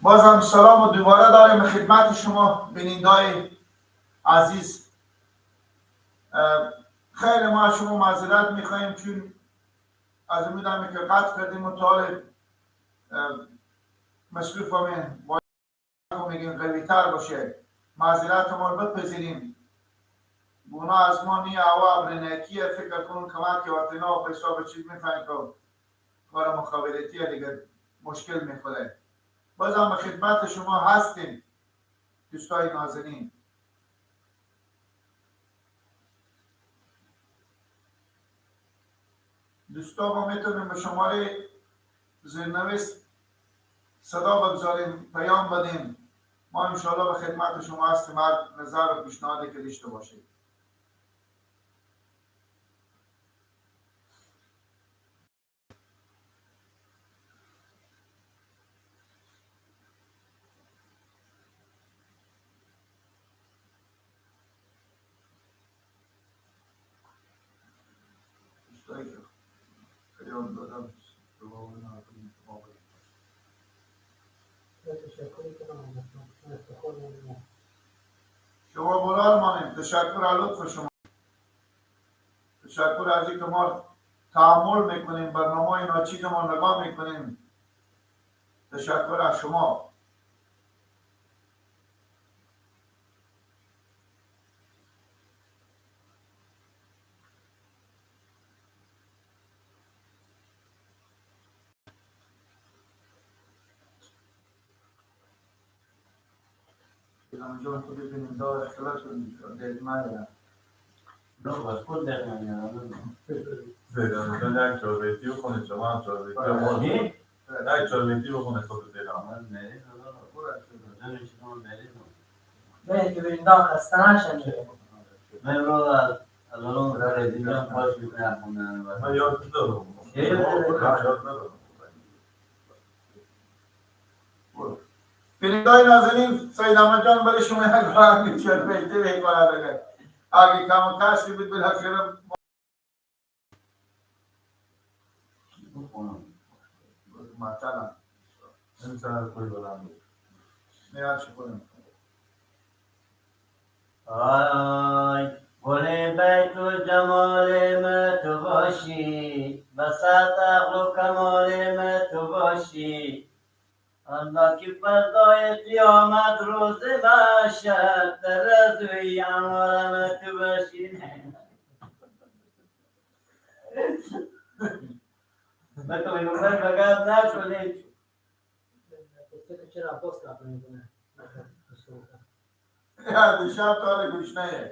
بازم سلام و دوباره داریم خدمت شما بینندای عزیز. خیلی ما از شما معذرت میخواییم چون از امیدم که قطع کردیم و تا مصروف همین باید میگیم قوی تر باشه. معذرت ما رو بپذیریم. گناه از ما نیه، هوا ابرنکیه. فکر کنون کمک که وقتی پیسا به چیز میفهمیم که کار مخابراتیه دیگه مشکل میخوره. بازم به خدمت شما هستیم دوستای نازنین. دوستا ما میتونیم به شماره زیرنویس صدا بگذاریم، پیام بدیم. ما انشالله به خدمت شما هستیم، هر نظر و پیشنهادی که داشته باشید. شما برار مانیم. تشکر از لطف شما، تشکر از اینکه ما تحمل میکنیم، برنامه ناچیز ما نگاه میکنیم. تشکر از شما. جان تو ببینیم دار اختلاف شد من No, ascolta, یک چهار بخونه، شما هم 4 بیتی بخونه. یک 4 بیتی بخونه خود دیدم. نه که ببین دار خسته نشن. من رو از الان را دیدم باش میکنم. من یاد ندارم. یاد ندارم. بینندای نازنین، سید احمد جان برای شما یک راه 4 بیتی میکنه. اگه کم و کسی بود بالاخره مثلا این کوی بلند بود. نه چی کنم. آی گل بیت و جمال ما تو باشی، بساط عقل و کمال ما تو باشی. الله که فردای قیامت روز محشر در رضوی اعمال ما تو باشی. بگم بگم نشده. چرا پست میکنه؟ یا دیشب تا گوش نه.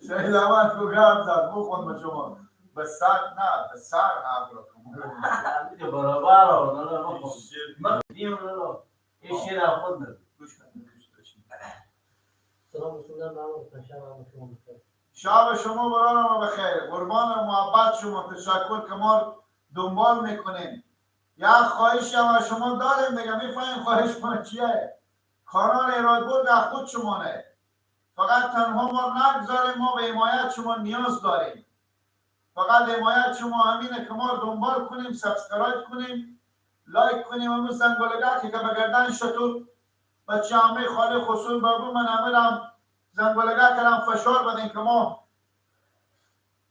سید احمد کو گپ زد بخون با شما. به سر نه، به سر عقل که برابر نه نه این شیر خود نه. سلام شما بخیر. شب شما برای بخیر. قربان محبت شما. تشکر که ما دنبال میکنیم. یا خواهش هم از شما داریم دیگه، میفهمیم خواهش ما چیه. کانال ایراد از خود شمانه. فقط تنها ما نگذاریم، ما به حمایت شما نیاز داریم. فقط حمایت شما همینه که ما دنبال کنیم، subscribe کنیم، like کنیم، و زنگوله که به گردن شطور بچه همه خاله خصوص بابو من همه زنگوله کردم فشار بدیم که ما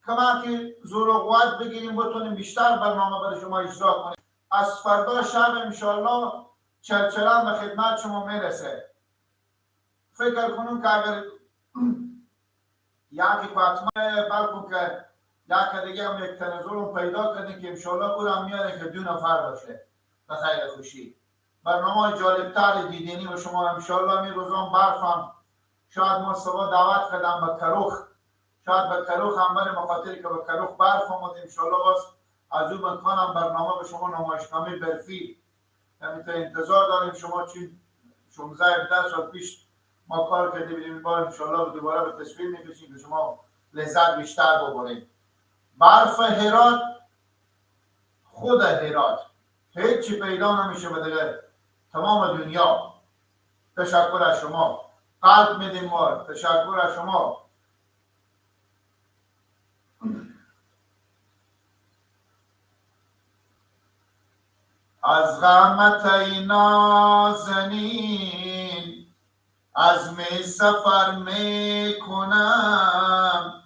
کمک زور و قوت بگیریم، بتونیم بیشتر برنامه برای شما اجرا کنیم. از فردا شب انشالله چلچلم به خدمت شما میرسه. فکر کنم که اگر یکی حتما بلکن که یک دیگه هم یک تنظر پیدا کردیم که انشالله او هم میاره که 2 نفر باشه. به خیر خوشی برنامه جالبتر دیدنی و شما انشالله می روزان برفم شاید ما صبح دعوت کردم به کروخ، شاید به کروخ هم بریم، بخاطر که به کروخ برف آمد. انشالله باز از او مکانم برنامه به شما نمایشنامه برفی یعنی انتظار داریم. شما چون 16 17 سال پیش ما کار کردیم، این بار انشالله دوباره به تصویر میکشیم که شما لذت بیشتر ببرید. برف هرات، خود هرات هیچی پیدا نمیشه به دیگه تمام دنیا. تشکر از شما. قلب میدیم ما. تشکر از شما. از غمت ای نازنین عزم سفر می کنم،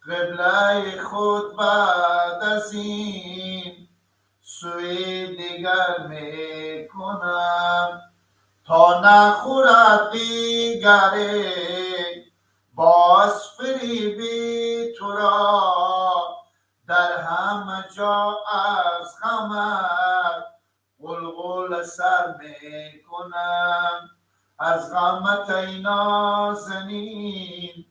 قبله خود بعد از این سوی دیگر می کنم، تا نخورد دیگری باز فریبی تو را، در همه جا از غمت غلغل سر می کنم. از غمت ای نازنین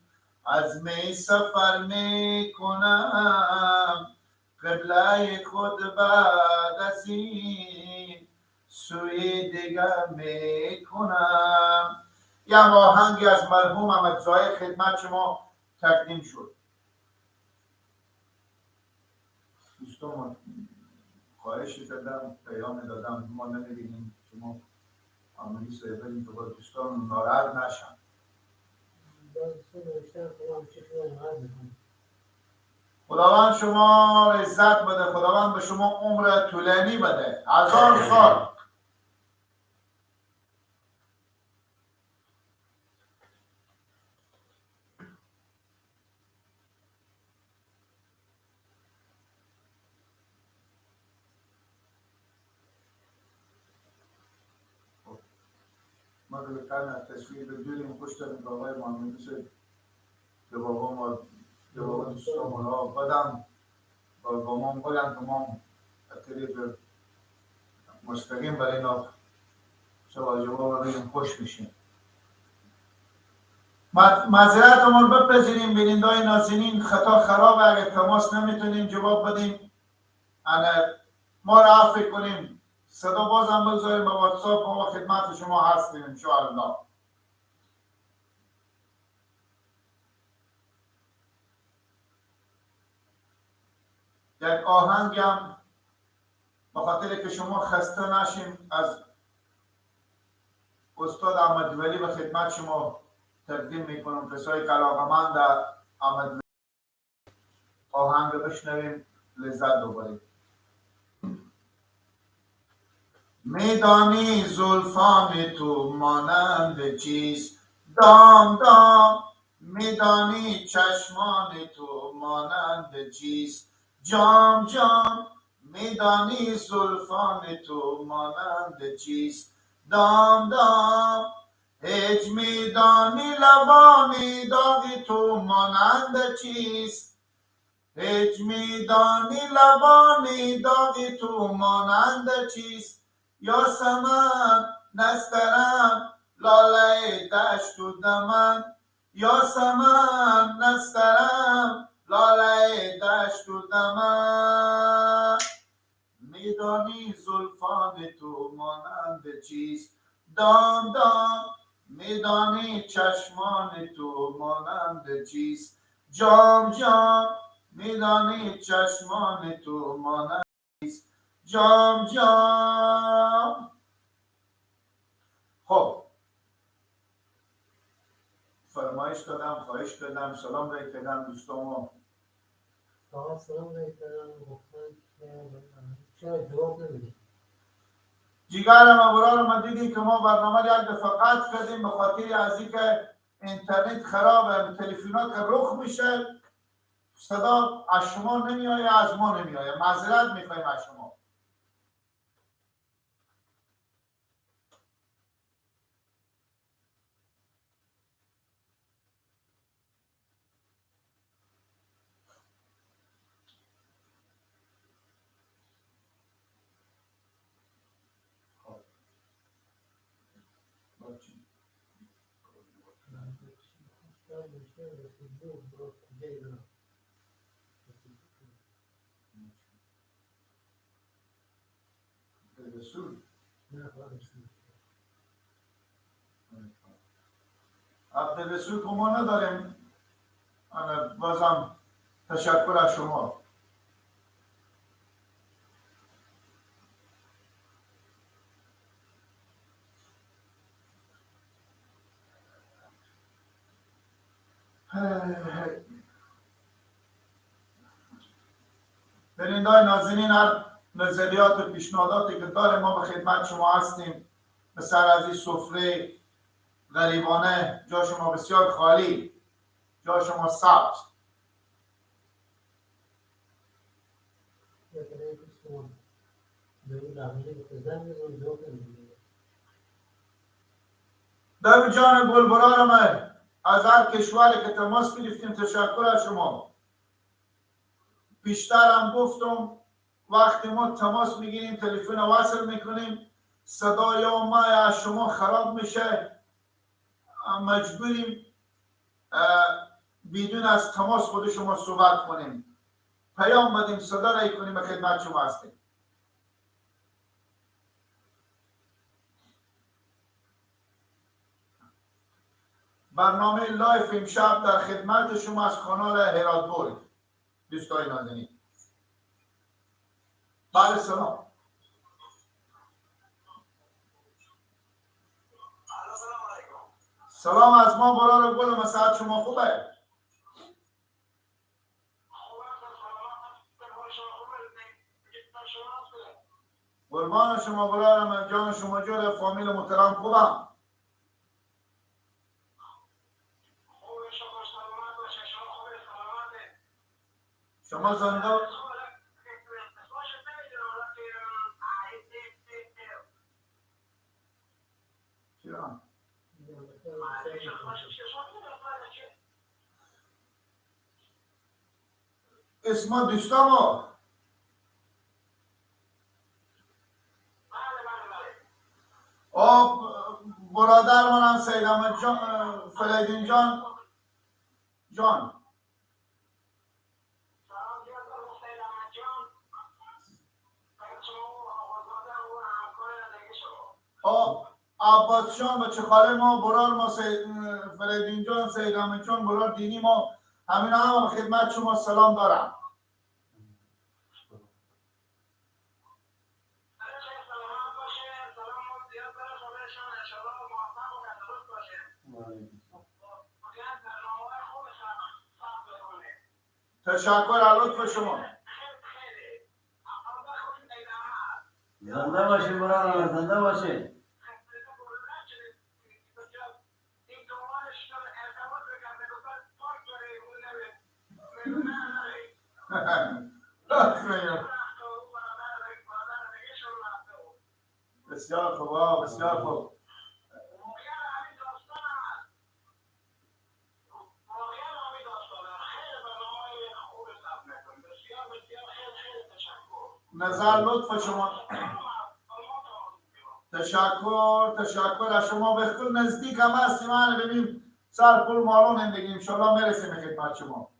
عزم سفر می کنم، قبله خود بعد از این سوی دیگر می کنم. یه آهنگی از مرحوم احمد ظاهر خدمت شما تقدیم شد. دوستان خواهش کردم، پیام دادم، ما نمیبینیم شما عملی صاحب که با دوستان ناراحت نشن. خداوند شما عزت بده، خداوند به شما عمر طولانی بده، 1000 سال. ما که تصویر بدونیم خوش داریم که آقای محمدی صاحب به بابا ما به بابا دوستان ما بدم با ما بگن که ما طریق مستقیم برای اینا سوال جواب بگیم خوش میشیم. معذرت ما رو بپذیریم بینندای نازنین، خطا خرابه، اگر تماس نمیتونیم جواب بدیم ما رو عفو کنیم، صدا بازم بگذاریم به واتساپ، ما خدمت شما هستیم انشاءالله. یک آهنگم به خاطر که شما خسته نشیم از استاد احمد ولی به خدمت شما تقدیم میکنم. کسایی که علاقه‌مند احمد ولی آهنگ بشنویم لذت ببریم. میدانی زلفان تو مانند چیست، دام دام، میدانی چشمان تو مانند چیست، جام جام، میدانی زلفان تو مانند چیست، دام دام، هیچ میدانی لبانی داغ تو مانند چیست، هیچ میدانی لبانی داغ تو مانند چیست، یاسمن نسترم لاله دشت و دمن، یاسمن نسترم لاله دشت و دمن، میدانی زلفان تو مانند چیست، دام دام، میدانی چشمان تو مانند چیست، جام جام، میدانی چشمان تو مانند چیست، جام جام. خب فرمایش دادم، خواهش دادم، سلام علیک کردم دوستامو. سلام علیک کردم، گفتن که چرا جواب نمیدی؟ جیگرم و ما دیدی که ما برنامه یک دفعه قطع کردیم به خاطر از اینکه اینترنت خرابه، تلفن‌ها که رخ میشه صدا از شما نمیآید، از ما نمیآید. معذرت میخوایم از شما. رسول عبدالرسول که ما نداریم. بازم تشکر از شما. بیننده‌های نازنین، هر نظریات و پیشنهاداتی که داریم ما به خدمت شما هستیم. به سر از این سفره غریبانه جا شما بسیار خالی، جا شما سبز. داوود جان گلبرار من از هر کشوری که تماس گرفتیم تشکر از شما. بیشتر هم گفتم وقتی ما تماس میگیریم تلفن وصل میکنیم صدای ما از شما خراب میشه، مجبوریم بدون از تماس خود شما صحبت کنیم، پیام بدیم، صدا رای کنیم. به خدمت شما هستیم. برنامه live امشب در خدمت شما از کانال هرات بورگ. دوستای نازنین، بله سلام. سلام از ما برار گل مساعد، شما خوبه؟ قربان شما برارم، جان شما جور، فامیل محترم خوبم. شما زنده چرا؟ اسم دوستامو آب برادر منم سید احمد جان، فریدون جان جان. عباس جان بچه خاله ما، برار ما، سید فریدون جان، سید احمد جان، برار دینی ما، همین هم خدمت شما سلام دارم. تشکر از لطف شما. زنده باشین برادر، زنده باشین. بسیار خوب، بسیار خوب. نظر لطف شما. تشکر، تشکر از شما. به خود نزدیک هم هستیم، من ببینیم سر پول مالون زندگی انشالله میرسیم خدمت شما.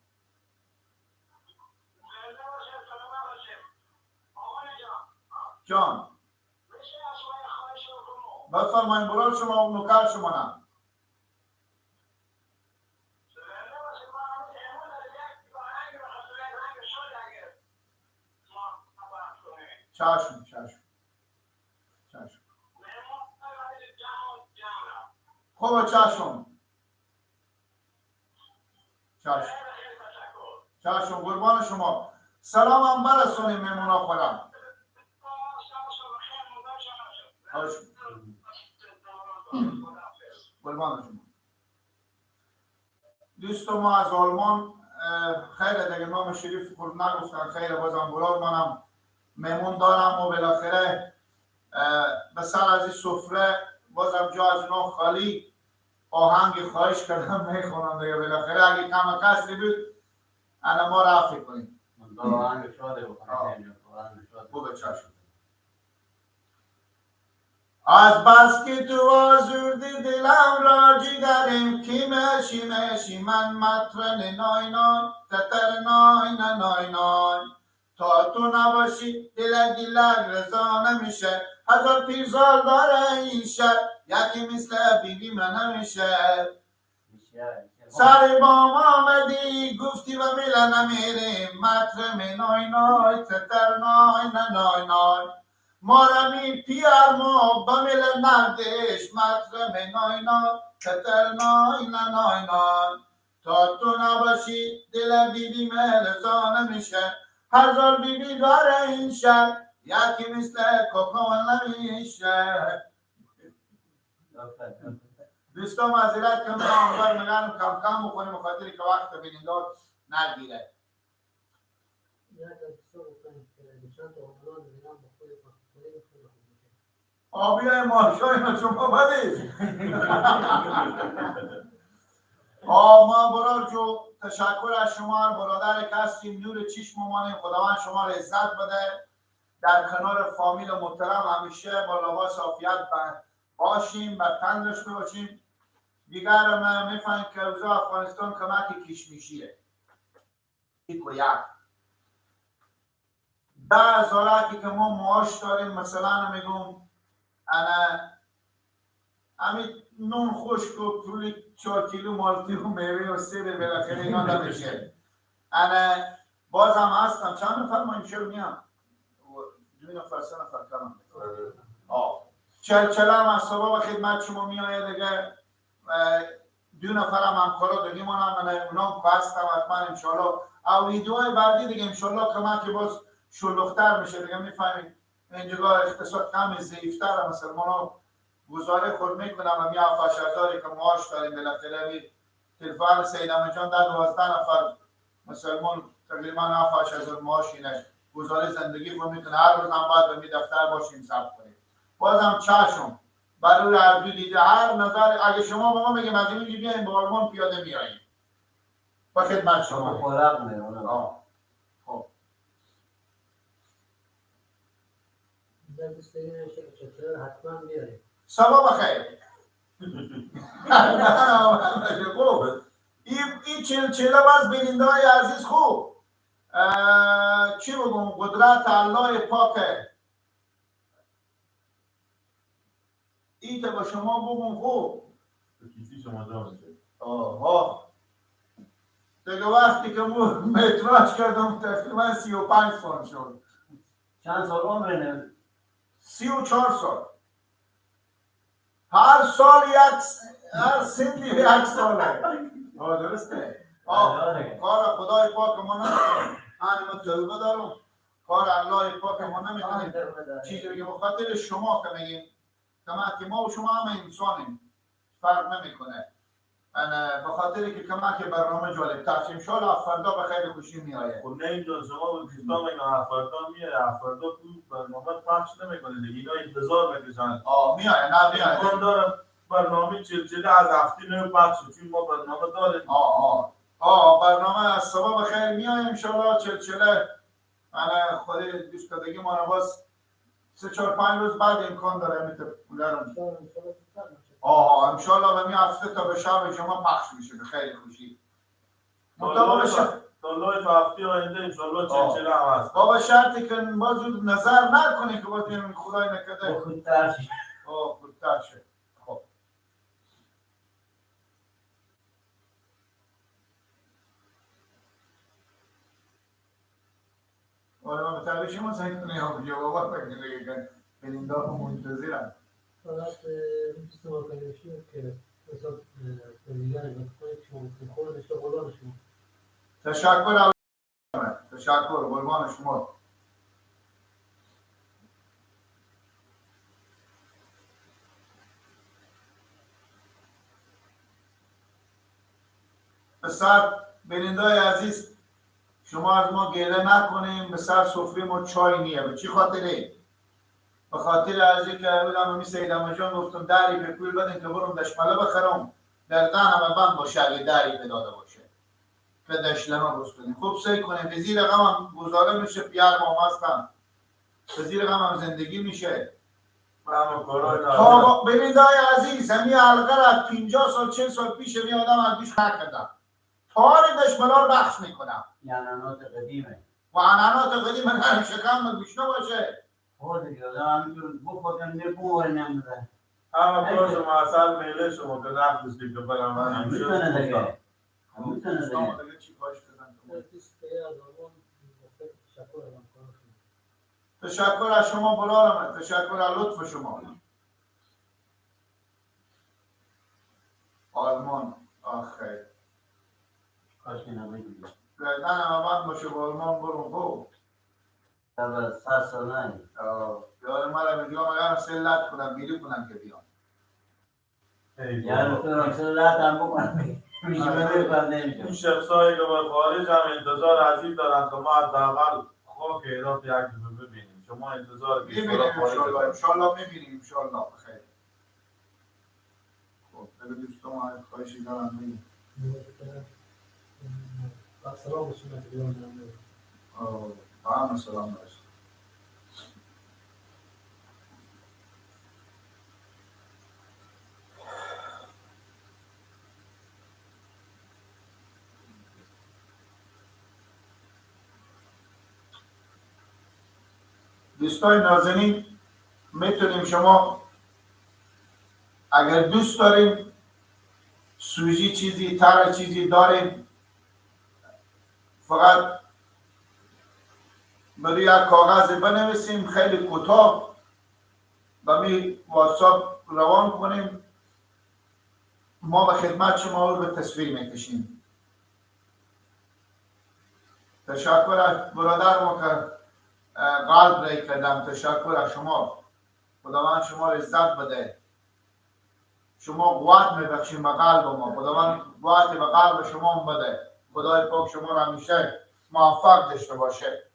جان بفرمایید برای شما نوکر شما نه. چشم چشم چشم. خوب چشم چشم چشم. قربان شما. سلامم برسونیم مهمونا خودم. قربان شما. دوست ما از آلمان، خیر دیگه نام شریف خود نگفتن، خیر بازم برار منم مهمون دارم و بالاخره به سر از این سفره بازم جا از اونا خالی، آهنگ خواهش کردم میخونم دیگه. بالاخره اگه کم کسری بود الان ما رفع کنیم. آهنگ شاده بخونیم. خوبه چشم. از بس که تو آزردی دلم را جگرم، کی مشی مشی من مطرن نای نای تتر نای نای نای. تا تو نباشی دل دلک رضا نمیشه، هزار پیرزال داره این شهر، یکی مثل بیبی من نمیشه. سر بام آمدی گفتی و میله نمیریم، مطرم نای نای تتر نای نای نای. مارمی پیار ما با میل نردش، مطرم نای نای تتر نای نای نای. تا تو نباشی دل بیبی من رضا نمیشه، هزار بیبی داره این شهر، یکی مثل کاکا نمیشه. دوستان معذرت کنم، آنور میگن کم کم بخونیم بخاطر که وقت بینندار نگیره. آبی های ماشای ما شما بدید. ما برار جو تشکر از شما برادر که هستیم، نور چشم مانیم، خداوند شما را عزت بده. در کنار فامیل محترم همیشه با لباس عافیت باشیم، بر تن داشته باشیم. دیگر ما میفهمیم که اوضاع افغانستان کمک کشمیشیه. یک و یک 10,000 که ما معاش داریم، مثلا میگم انا همین نون خشک و پول 4 کیلو مالتی و میوه و سیب بالاخره اینا نمیشه. انا بازم هستم چند نفر ما امشب میام، 2 نفر 3 نفر کم. چل هم از صبح خدمت شما میآید دیگه. 2 نفر هم همکارا دیگه مانم، من اونام که هستم حتما انشالله. او ویدیوهای بعدی دیگه انشالله کمک باز شلوغ‌تر میشه دیگه. میفهمید اینجا اقتصاد کم ضعیف‌تر، مسلمان ها گزاره خود میکنم و می 7-8 هزاری که معاش داریم بالاخره. تلفن سید احمد جان در 12 نفر مسلمان تقریبا 7-8 هزار معاش اینه گزاره زندگی خود میکنه. هر روز هم باید به می دفتر باشیم ثبت کنیم. بازم چشم برای هر دو دیده هر نظر اگه شما به ما بگیم از اینجا بیایم به آلمان پیاده میاییم با خدمت شما. خب صبح بخیر. خوب این 40 باز بیننده های عزیز، خوب چی بگم، قدرت الله پاکه. این تا با شما بگم خوب کیسی شما جا میشه. آها دیگه وقتی که متراژ کردم تقریبا 35 سال شد. چند سال عمر؟ 34 سال. هر سال یک، هر سنی یک ساله. درسته. کار خدای پاک ما نمی‌کنیم. من توبه دارم. کار الله پاک ما نمی‌کنیم. چیزی که به خاطر شما که میگیم کمک ما و شما هم انسانیم، فرق نمیکنه. من به خاطر که کمک برنامه جالب تر ان شاء الله فردا به خیر خوشی میآید. خب نه اینجا شما دوستان اینا فردا میاد، فردا تو برنامه پخش نمیکنه دیگه، اینا انتظار میکشن. میآید نه میآید. امکان داره برنامه چلچله از هفته نو پخش، چون ما برنامه داریم. برنامه از صبح به خیر میآید ان شاء الله. چلچله من خود دوستادگی ما باز 3 4 5 روز بعد امکان داره میتونم. ان شاء الله به می هفته تا به شب شما پخش میشه به خیر خوشی. تا live هفته آینده ان شاء الله چلچله هم هست. بابا شرطی که باز نظر نکنی که باز خدای نکرده خودتر شه. خودتر شه. خب آره من به شما سعی کنی هم جواب بگیرم. بیننده ها منتظرن. فقط دوست ما که مثلا شما. تشکر، تشکر قربان شما. پسر بینندای عزیز، شما از ما گله نکنیم. به سر سفره ما چای نیه. به چی خاطره؟ به خاطر از اینکه بودم می سید احمد جان گفتم دری به پول بدین که برم دشمله بخرم، در دهنم بند باشه اگه دری به داده باشه که دشلمه بس کنیم. خوب سعی کنیم به زیر غم هم گزاره میشه، پیار ما هستن، به زیر غم هم زندگی میشه. تا ببینید عزیز، همین حلقه را 50 سال 40 سال پیش می آدم از گوش نکردم. تار دشمنا رو بخش میکنم. عنعنات قدیمه. و عنعنات قدیمه نه شکم گوش نباشه. خود دیگه آدم همینجور بخورن نبورن. اما کار شما اصل میله شما که نقد داشتیم که برم من همیشه میتونه دیگه. میتونه دیگه. تشکر از شما برارم، تشکر از لطف شما. آلمان آخه کاش که نبودی. نه نه من باشه با آلمان برم. خوب قبل 100 سال نه. یار مرا میگم اگر سلت کنم بیرون کنم که بیام. یعنی تو سلت هم بکنم. این شخصایی که به خارج هم انتظار عجیب دارن که ما حداقل خاک هرات یک دفعه ببینیم. شما انتظار میبینیم انشالله، انشالله میبینیم انشالله. بخیر. خب بگو دوستان خواهشی دارم بگیم. سلام بسونم. آه سلام برسون. دوستای نازنین میتونیم شما اگر دوست داریم سوژی چیزی تر چیزی داریم فقط برای یک کاغذ بنویسیم خیلی کوتاه و می واتساپ روان کنیم، ما به خدمت شما رو به تصویر میکشیم. تشکر از برادر ما که قلب رای کردم، تشکر از شما. خداوند شما را عزت بده. شما قوت میبخشیم به قلب ما، خداوند قوت به قلب شما بده. خدای پاک شما را همیشه موفق داشته باشه.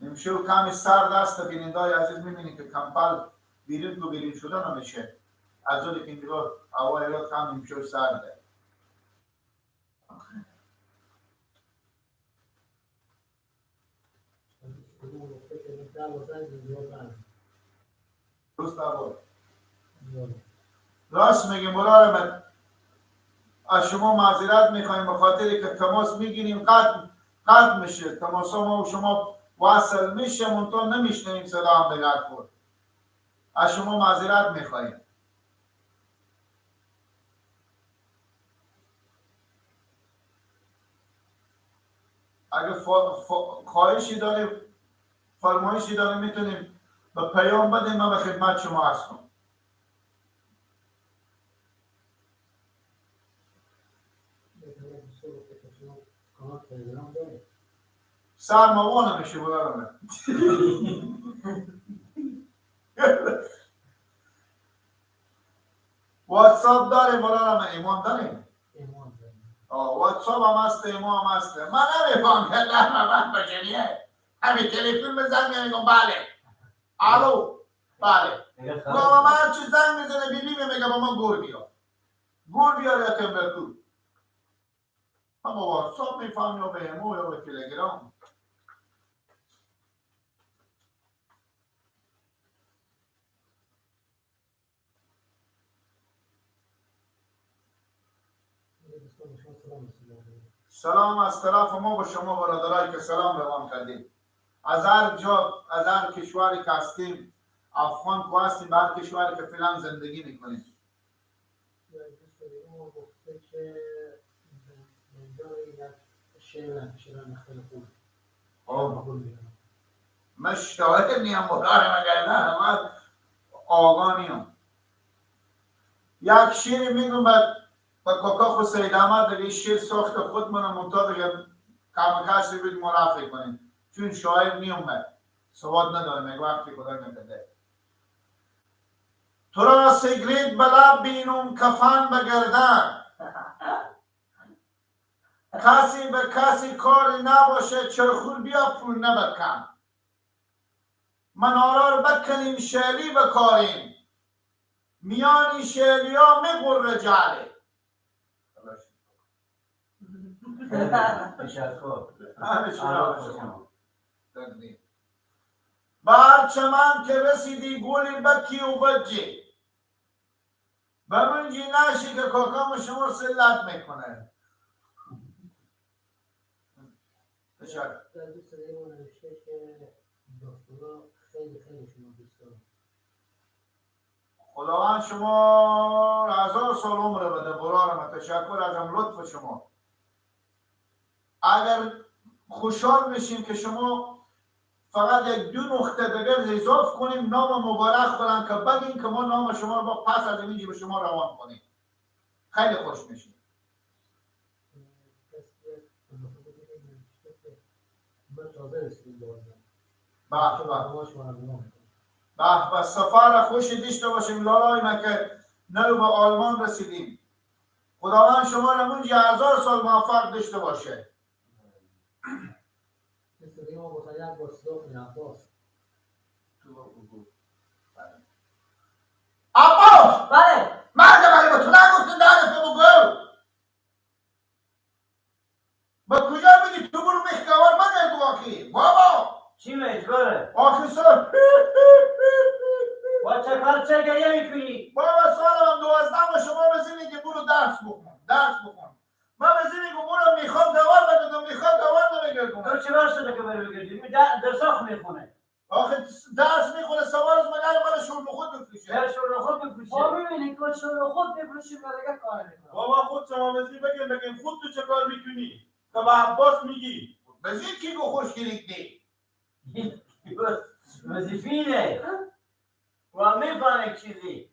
امشب کمی سرد است بینندای عزیز، میبینی که کمپل بیرون تو بیرون شده نمیشه. از اون که اینجا هوای هرات کم امشب سرده. راست میگیم برادر من، از شما معذرت میخوایم به خاطری که تماس میگیریم قطع میشه، تماس ما و شما وصل میشه منتها نمیشنویم صدا هم بگر خورد. از شما معذرت میخوایم. اگه خواهشی داریم فرمایشی داریم میتونیم به پیام بدیم، من به خدمت شما هستم. سر ما نمیشه برادرم. واتساپ داریم برادرم، ایمان داریم. واتساپ هم هست، ایمان هم هست. من نمیفهم که من باشه همین تلفن بزن میگم بله الو بله. بابا من چه زنگ میزنه بیبی میگه با من گور بیا گور بیا یا تمبرکو. من با واتساپ میفهم یا به ایمو یا به تلگرام. سلام از طرف ما به شما برادرایی که سلام روان کردیم. از هر جا، از هر کشوری که هستیم، افغان که هستیم، به هر کشوری که فعلا زندگی میکنیم. من شاعر نیم برادر، مگر نه من آقا نیم. یک شعر میگم با کاکا خود سید احمد دیگه شعر ساخت خود منم منتها دیگه کم کسی بید مرافع کنیم چون شاعر نیومد سواد ندارم یک وقتی خدا نکرده. تو را سیگریت به لب بینم کفن به گردن، کسی به کسی کاری نباشه چرخور بیا پول نبکن، منارا رو بکنیم شعلی بکاریم میانی شعلی ها میقره جعله. تشکر. بر چمن که رسیدی گلی بکی و بجی به منجی نشی که کاکام شما سلت میکنه. تشکر. خداوند شما هزار سال عمر بده برارم. تشکر ازم لطف شما. اگر خوشحال میشیم که شما فقط یک دو نقطه دیگر اضافه کنیم نام مبارک خودم که بگیم که ما نام شما رو با پس از اینجا به شما روان کنیم، خیلی خوش میشیم. ما تازه رسیدیم به آلمان. به به برنامه شما رو نگاه می‌کنیم. به به، سفر خوشی داشته باشیم لالای ما که نو به آلمان رسیدیم. خداوند شما را اونجا 1000 سال موفق داشته باشه. مثل دیگه ما گفتن یک بار صدا کنیم عباس. عباس بله. مرد بله، به تو نگفتیم در تو بگو. با کجا میدی تو؟ برو مخکوار بگرد آخی بابا. چی مجبوره؟ آخی سال با چه کار چه گریه میکنی؟ بابا سالم 12 و شما بزنی که برو درس بخون، درس بخون. من بزنی که برو میخوام دوار بگردم، میخوام دوار نمیگردم. تو چه بار شده که بری بگردی؟ درساخ میخونه. آخه درس میخونه سوار از مگر من شور خود بفروشه. چرا شور خود بفروشه؟ ما میبینی که شور خود بفروشیم و دیگه کار نمی‌کنه. بابا خود شما بزنی بگیم بگیم خود تو چه کار میکنی؟ که به عباس میگی. بزنی کی گو خوش گریدی؟ وظیفینه. و میفهمه چیزی.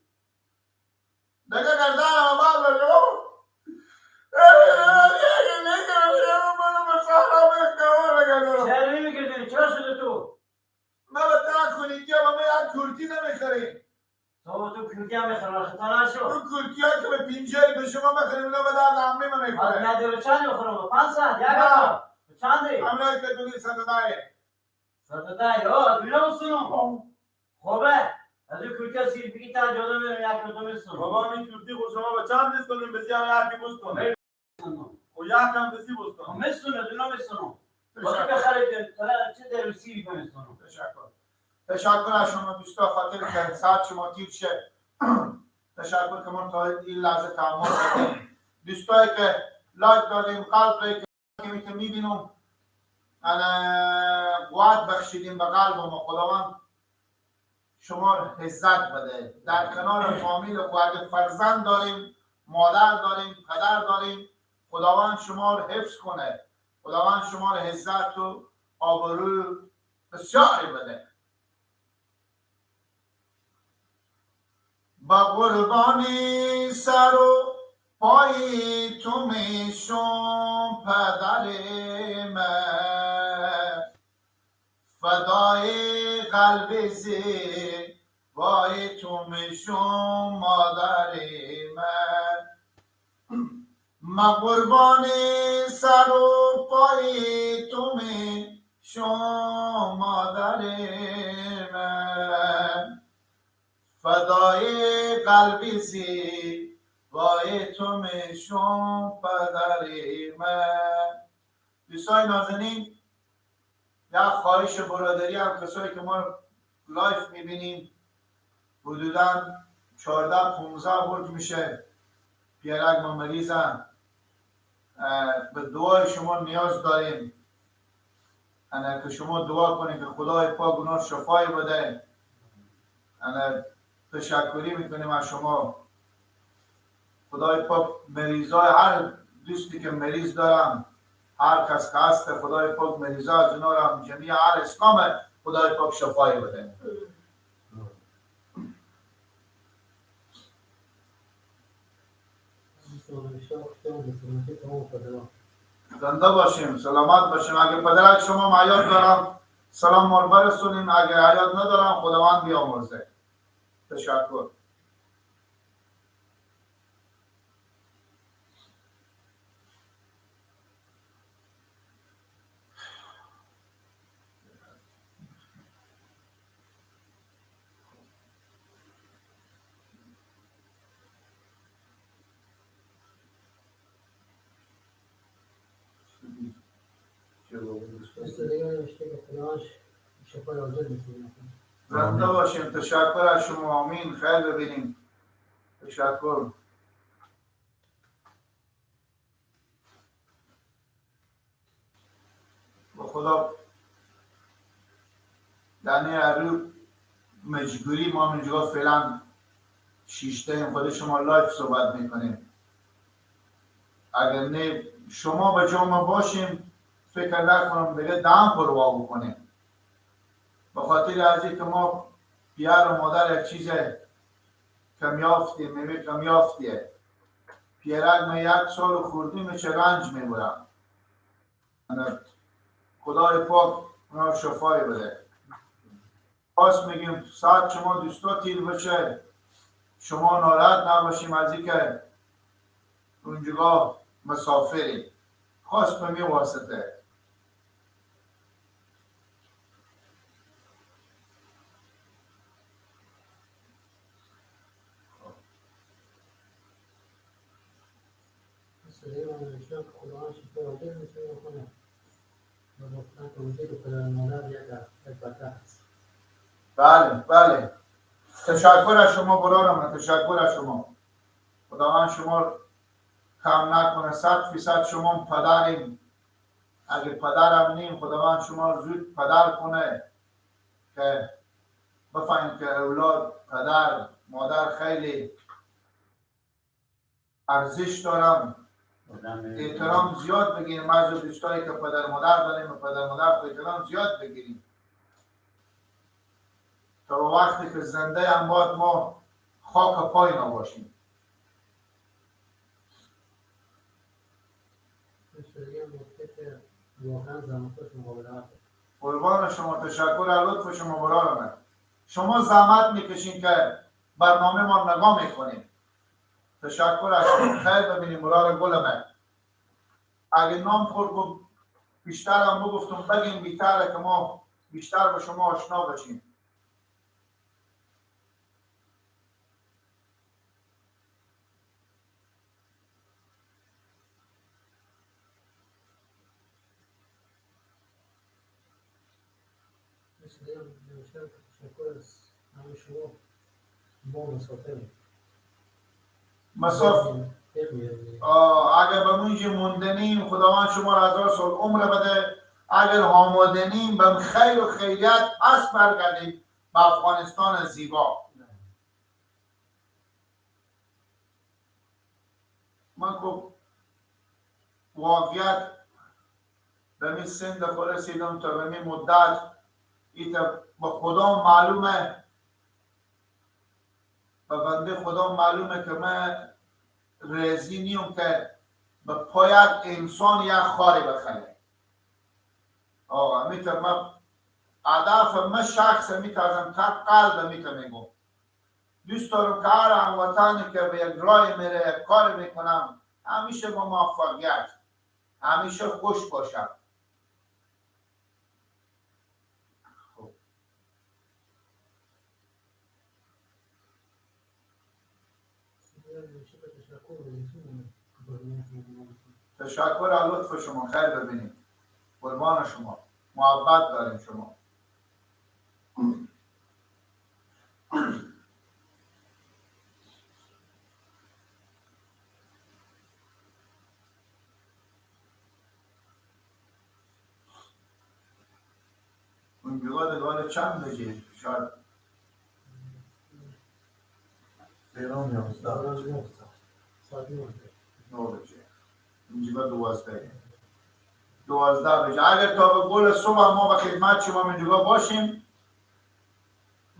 دیگه گردنم بابا رو. چرا نمیگردی؟ چرا شده تو؟ ما به تا کنیدی و ما یک کرتی نمیخریم. تو کرتی هم میخرم، خطا نشو. اون کرتی هایی که به پینجری به شما میخریم اونا به درد عمه ما میخوره. نداره چند میخورم؟ 500 یک هزار. چنده؟ همونایی که دونی 110. 110. آه دوینا بسونم. خوبه. از اون کرتی ها سیر بگی تا جدا میرم یک رو دو میسونم. بابا این کرتی خود شما به چند میسونیم؟ بسیار یکی بستون. و یک هم بسی بستون. میسونه دوینا میسونم. وقتی بخرید چه در سیر بمیسونم. تشکر. تشکر از شما دوستا، خاطر که ساعت شما تیر شه. تشکر که ما تا این لحظه تحمل کردیم. دوستایی که لایک دادیم، قلب که میبینم قوت بخشیدیم به قلب ما. خداوند شما عزت بده. در کنار فامیل خود اگه فرزند داریم، مادر داریم، پدر داریم، خداوند شما رو حفظ کنه. خداوند شما رو عزت و آبرو بسیاری بده. با قربانی سر و پای تو میشم پدر من، فدای قلب زیبای تو میشم مادر من. ما قربان سر و پای تو میشم مادر من، فدای قلب زیبای تو میشم پدر من. دوستای نازنین، یک خواهش برادری هم کسایی که ما live میبینیم حدوداً 14-15 برج میشه، پیرک ما مریضن، به دعای شما نیاز داریم. انا که شما دعا کنید که خدای پاک اونا شفای بده. انا تشکری میکنیم از شما. خدای پاک مریضای هر دوستی که مریض دارم، هر کس که هست، خدای پاک مریضا از اونا را هم جمیع هر اسلام خدای پاک شفای بده. زنده باشیم، سلامت باشیم. اگه پدرک شما حیات دارم سلام مال برسونیم، اگه حیات ندارم خداوند بیامرزه. تشکر. زنده باشیم. تشکر از شما. آمین. خیر ببینیم. تشکر. با خدا یعنی رو مجبوری ما اینجا فعلا شیشته خود شما live صحبت میکنیم. اگر نه شما به جامعه باشیم فکر نکنم دیگه دم پروا بکنیم. به خاطر از اینکه ما پیار و مادر یک چیز کمیافتیه، میوه کمیافتیه. پیرک ما یک سال خوردیم چه رنج میبرم. خدای پاک اونا شفای بده. پاس میگیم ساعت شما دوستا تیر بشه، شما ناراحت نباشیم از اینکه اونجا مسافریم. خواست به می واسطه بله بله، تشکر از شما برارم، تشکر از شما. خداوند شما کم نکنه. 100% شما پدریم، اگه پدرم نیم خداوند شما زود پدر کنه که بفهمیم که اولاد پدر مادر خیلی ارزش دارم، احترام زیاد بگیریم. از دوستایی که پدر مادر داریم و پدر مادر احترام زیاد بگیریم تا وقتی که زنده هم باید ما خاک پای نباشیم. قربان شما، تشکر از لطف شما برار من. شما زحمت میکشین که برنامه ما نگاه میکنیم. تشکر از شما. خیر ببینیم برار گل من. اگه نام خورد بیشتر هم بگفتم بگیم بیتره که ما بیشتر به شما آشنا بشیم. مسافر اگر به منجی موندنیم خداوند شما را 1000 سال عمر بده. اگر آماده نیم به خیر و خیریت پس برگردیم به افغانستان زیبا. من خب واقعیت به می سن خود رسیدم تا به می مدت ایتا به خدا معلومه، به بنده خدا معلومه که من رضی نیم که به پای یک انسان یک خاری بخره. آقا میتونم من هدف من شخص میتونم تا قلب میتونم میگم دوست دارم که هر هموطنی که به یک رای میره یک کار میکنم همیشه با موفقیت، همیشه خوش باشم. تشکر از لطف شما. خیر ببینیم. قربان شما، محبت داریم شما. اون بیگاه چند بجه؟ شاید تهران 11 9 بجه، اینجا 12 بجه. اگر تا به گل صبح ما به خدمت شما اینجا باشیم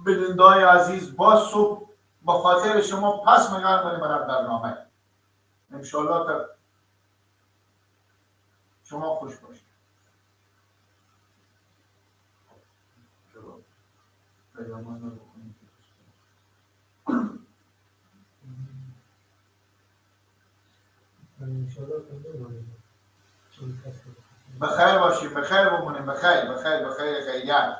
بیننده‌های عزیز، با صبح با خاطر شما پس میگن کنیم برای برنامه. انشالله تا شما خوش باشید. بخیر باشیم، بخیر بمونیم، بخیر بخیر بخیر خیریت.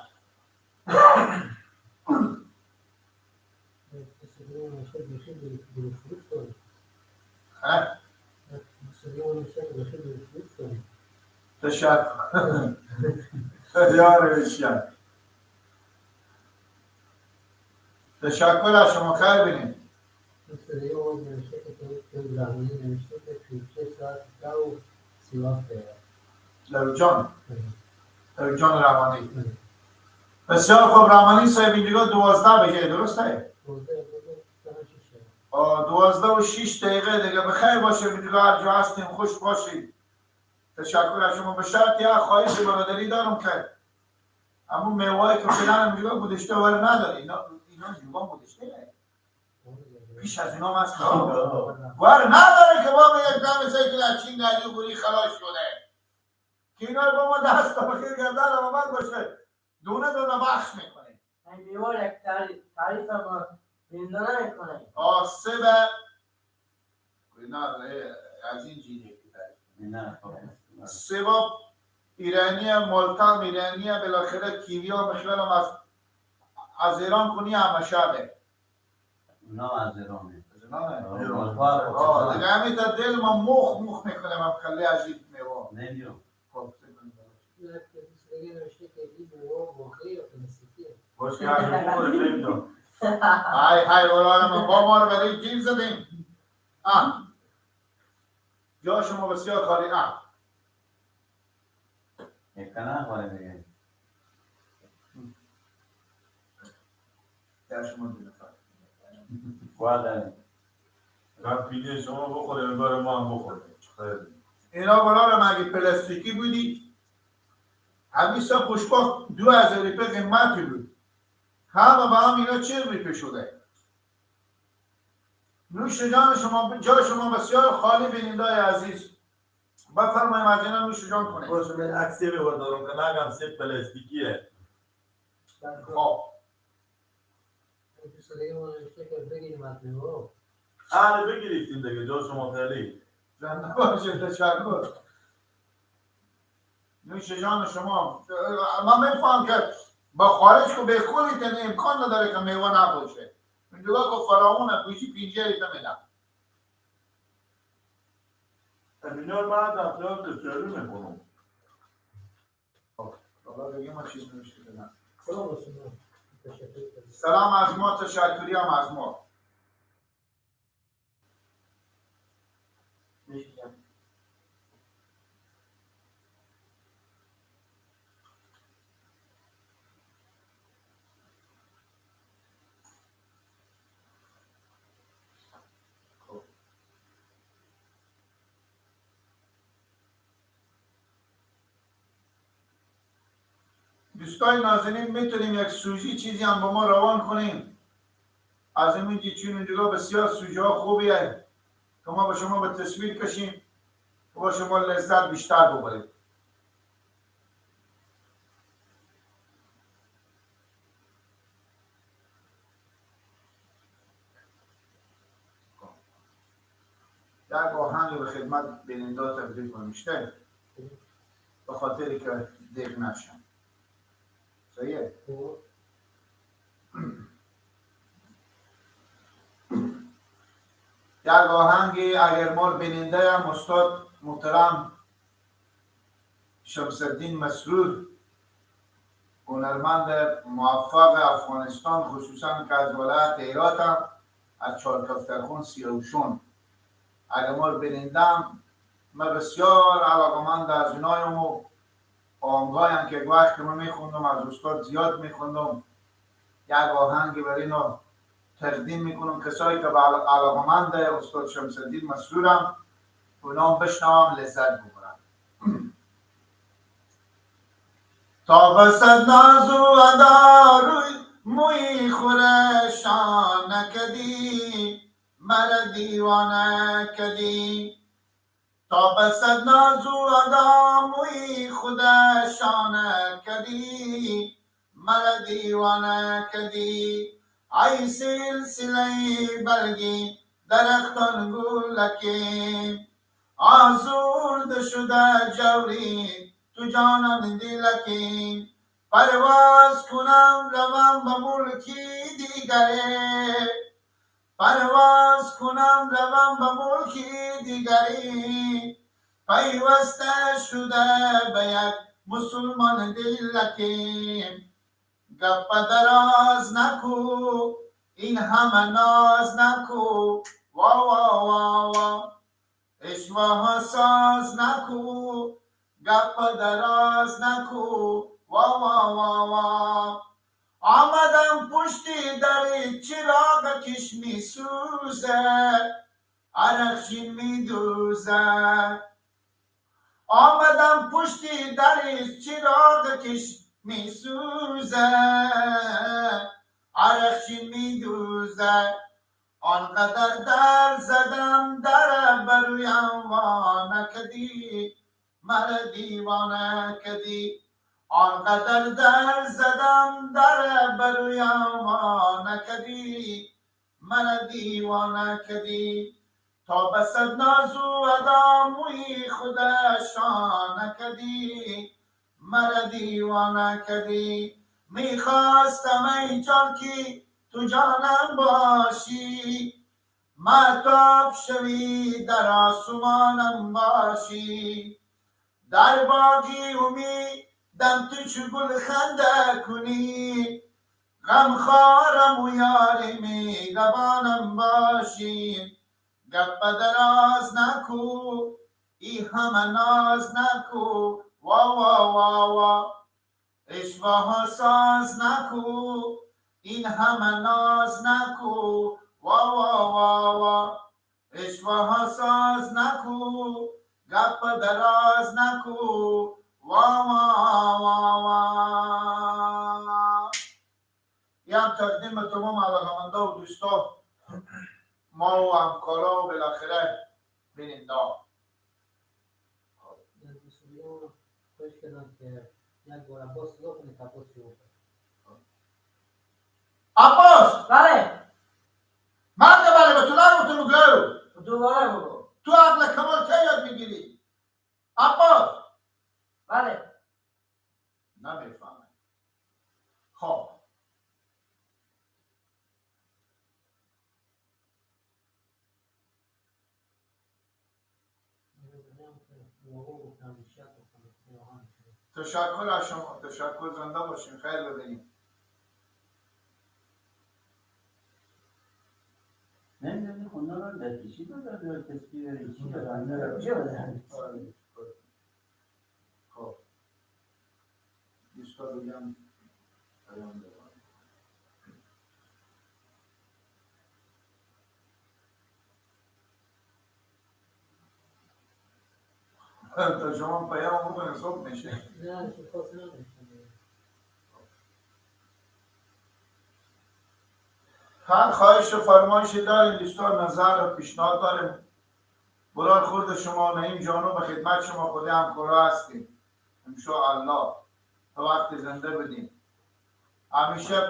تشکر یار بشیم. تشکر از شما. خیر بینیم. جان جان روانی. بسیار خوب روانی صاحب، اینجا 12 بجه درسته؟ 12:06 دیگه. بخیر باشه اینجا هر جا هستیم خوش باشید. تشکر از شما. به شرط یک خواهش برادری دارم که همون میوه‌ای که فعلا اینجا گذاشته ولی نداره، اینا اینجا گذاشته پیش از اینا هست ور نداره که ما به یک دم سیکل از چین گلی گوری خلاص شده. که اینا با ما دست آخر گردن و بعد باشه دونه دونه بخش میکنه. این میوه یک تعریف هم بیننده نمیکنه. آسب اینا از این جیده نه سبا ایرانی، مالتا ایرانی، بالاخره کیوی ها مخیلم از ایران کنی همه شبه. نه از ایرانه. از ایرانه. دیگه همین تا دل ما مخ مخ میکنه من خیلی عجیب میوه. نمی‌دونم. خب باشه نمی‌دونم. های های ولارم با ما رو برای گیر زدیم. جا شما بسیار خالی. یک نه خالی دیگه. در شما دو نفر. باید در پینه شما بخوریم بار ما هم بخوریم. خیلی. اینا ولارم اگه پلاستیکی بودی همیشه پشپاک 2000 روپیه قیمتی بود. همه با هم اینا 40 روپیه شده. نوش جان شما، جای شما بسیار خالی بینندای عزیز. بفرمایید از اینا نوش جان کنید. باشه من عکسی بردارم که نگم سه پلاستیکیه. خب آره بگیرید دیگه جا شما خیلی. زنده باشید، تشکر. نوش جان شما. من میفهم که با خارج که به کلی امکان نداره که میوه نباشه. اینجا که فراوونه پوشی پینجری تا میدم. اینا رو من دفتر دفتری میکنم. حالا دیگه ما چیز نوشته بدم. سلام از ما، تشکری هم از ما. دوستای نازنین میتونیم یک سوژی چیزی هم با ما روان کنیم از این چون اونجا بسیار سوژه ها خوبیه که ما با شما به تصویر کشیم و با شما لذت بیشتر ببریم. یک آهنگ به خدمت بیننده تقدیم کنیم به خاطری که دق نشم. صحیحه؟ یک آهنگی اگر مال بیننده هم استاد محترم شمس‌الدین مسرور، هنرمند موفق افغانستان، خصوصا که از ولایت هرات هم از چهارکفترخون سیاوشون، اگر مال بیننده من بسیار علاقمند از اینایم و آهنگایم که وقت من میخوندم از استاد زیاد میخوندم. یک آهنگی برای اینا تقدیم میکنم کسایی که علاقمند استاد شمس‌الدین مسرورم اونا بشنوم لذت ببرم. تا بسد نازو اداروی موی خورشان نکدی مرا دیوانه کدی. تا بسد نازو ادا موی خودشان کدی مرا دیوانه کدی. ای سلسله برگی درختان گلکی آزرده شده جوری تو جانان دلکی. پرواز کنم روم به ملکی دیگری، پرواز کنم روم به ملکی دیگری. پیوسته شده به یک مسلمان دلکی. گپ دراز نکو این همه ناز نکو، وا وا وا وا اشوه ساز نکو. گپ دراز نکو، وا وا وا وا. آمدم پشتی در چراغ کش می سوزه، عرقشین می دوزه. آمدم پشتی در چراغ کش می سوزه، عرقشین می دوزه. آنقدر در زدم در برویم وا نکدی، مرا دیوانه کدی. آنقدر در زدم در برویم نکدی، مرا دیوانه کدی. تا بسد نازو ادا موی خودشان کدی، مرا دیوانه کدی. میخواستم ای جان کی تو جانم باشی، مهتاب شوی در آسمانم باشی. در باغی امیدم تو چو گل خنده کنی، غم خارم و یار مهربانم باشی. گپ دراز نکو ای همه ناز نکو، وا وا وا وا. اشوه ساز نکو این همه ناز نکو، وا وا وا وا. اشوه ساز نکو گپ دراز نکو، وا وا وا وا. یه هم تقدیم به تمام علاقه‌مندا و دوستا ما و همکارا و بالاخره بیننده. خواهش کردم که یک بار عباس صدا کنه که عباس جواب بده. عباس بله مرد بله به تو نگفتم بگو، دوباره بگو. تو عقل کمال کی یاد میگیری؟ عباس بله نمیفهمه. خب تشکر از شما، تشکر، زنده باشین، خیر ببینیم. نمیدونی خوندن رو در کشی دادن یا تسبیح داری چی دادن؟ چی دادن؟ خب دوستا بگم پیام دارم. تا شما پیام بکنه صبح میشه. نه خواست نداشتم. هر خواهش و فرمایشی داریم دوستان، نظر و پیشنهاد داریم، برای خورد شما نعیم جانو به خدمت شما خود همکارا هستیم انشاءالله تا وقت زنده بدیم. همیشه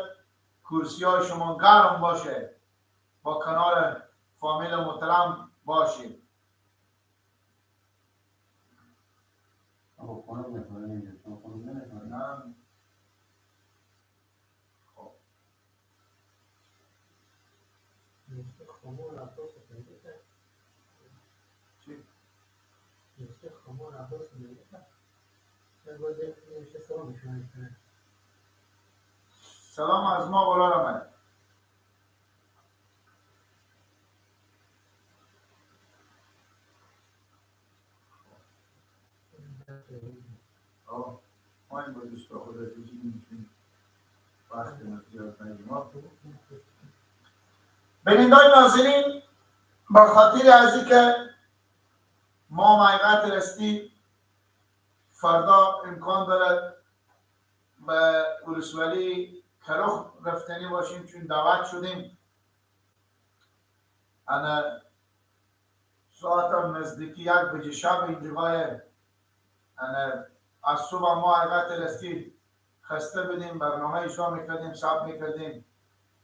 کرسی های شما گرم باشه، با کنار فامیل محترم باشیم. نه خب خمار عباس پیدا کرد. چی؟ نوشته خمار عباس پیدا کرد. نوشته سلام شما میکنه. سلام از ما بالا رمد. ما این با دوستا خدا تیجی میتونیم وقت ما زیاد نگیم. بینندای ناظرین، با خاطر از اینکه ما حقیقت رستی فردا امکان دارد به ولسوالی کرخ رفتنی باشیم چون دعوت شدیم. انا ساعت هم نزدیکی 1 بجه شب اینجای انا از صبح ما حقیقت رستی خسته بودیم، برنامه اجرا میکردیم، ثبت میکردیم.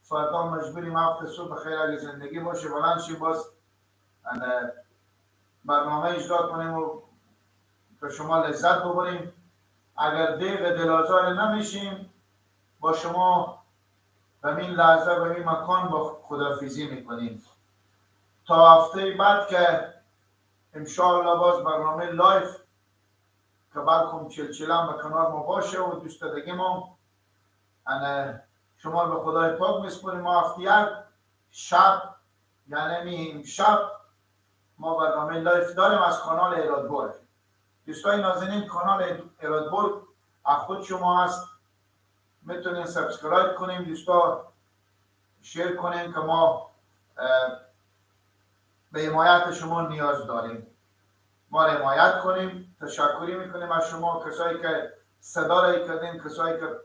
فردا مجبوریم 7 صبح خیر اگه زندگی باشه بلند شیم باز برنامه اجرا کنیم و به شما لذت ببریم. اگر دیو دلازار نمیشیم با شما به این لحظه به این مکان با خدافیزی میکنیم تا هفته بعد که انشاءالله باز برنامه live که بلکم چلچلم به کنار ما باشه و دوست دیگه ما شما به خدای پاک میسپاریم. ما هفته یک شب یعنی شب ما برنامه live داریم از کانال ایرادبرگ. دوستای نازنین، کانال ایرادبرگ از خود شما هست، میتونین subscribe کنیم دوستا، share کنیم که ما به حمایت شما نیاز داریم. ما را حمایت کنیم. تشکری میکنیم از شما، کسایی که صدا رای کردین، کسایی که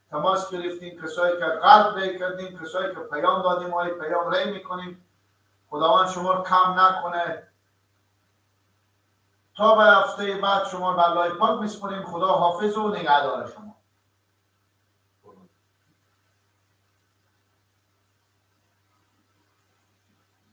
تماس گرفتین، کسایی که قلب رای کردین، کسایی که پیام دادیم، ما پیام رای میکنیم. خداوند شما رو کم نکنه. تا به هفته بعد شما به الله پاک میسپاریم. خدا حافظ و نگهدار شما.